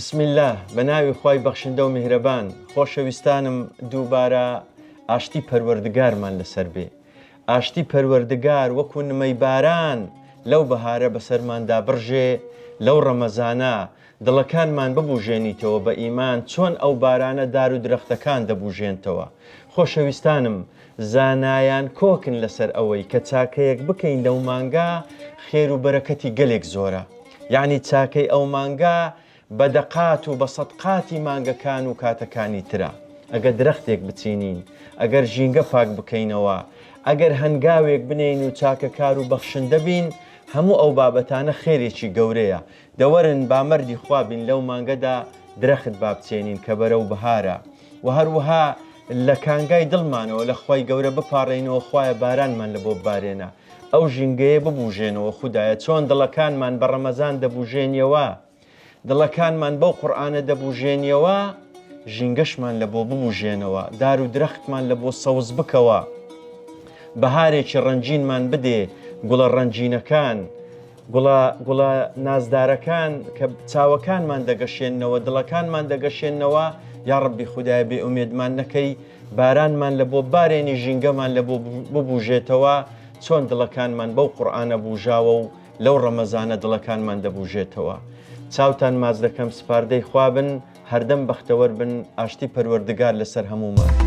بسم اللە بە ناوی خوای بەخشندە و میهرەبان خۆشەویستانم دووبارە ئاشتی پەروەردگارمان لەسەر بێ ئاشتی پەروەردگار وەکو نمەی باران لەو بەهارە بەسەرماندا بڕژێ لەو ڕەمەزانە دڵەکانمان ببوژێنیتەوە بە ئیمان چۆن ئەو بارانە دار و درەختەکان دەبوژێنتەوە خۆشەویستانم زانایان کۆکن لەسەر ئەوەی کە چاکەیەک بکەین لەو مانگە خێر و بەرەکەتی گەلێک زۆرە یەعنی چاکەی ئەو مانگە بە دەقات و بە سەدقاتی مانگەکان و کاتەکانی ترە ئەگەر درەختێک بچینین ئەگەر ژینگە پاک بکەینەوە ئەگەر هەنگاوێک بنێین و چاکەکار و بەخشندە بین هەموو ئەو بابەتانە خێرێکی گەورەیە دەوەرن با مەردی خوا بین لەو مانگەدا درەخت با بچێنین کە بەرەو بەهارە وە هەروەها لە کانگای دڵمانەوە لە خوای گەورە بپاڕێینەوە خوایە بارانمان لە بۆ ببارێنە ئەو ژینگەیە ببوژێنەوە خودایە چۆن دڵەکانمان بە ڕەمەزان دەبوژێنیەوە دڵەکانمان بەو قورئانە دەبوژێنیەوە ژینگەشمان لە بۆ ببوژێنەوە دار و درەختمان لە بۆ سەوز بکەوە بەهارێکی ڕەنگینمان بدێ گوڵە ڕەنگینەکان گوڵە گوڵە نازدارەکان کە چاوەکانمان دەگەشێننەوە دڵەکانمان دەگەشێننەوە یاڕەبی خودایە بێ ئومێدمان نەکەی بارانمان لە بۆ بارێنی ژینگەمان لە بۆ ببوژێتەوە چۆن دڵەکانمان بەو قورئانە بوژاوە و لەو ڕەمەزانە دڵەکانمان دەبوژێتەوە چاوتان ماچ دەکەم سپاردەی خوا بن هەردەم بەختەوەر بن ئاشتی پەروەردگار لەسەر هەموومان.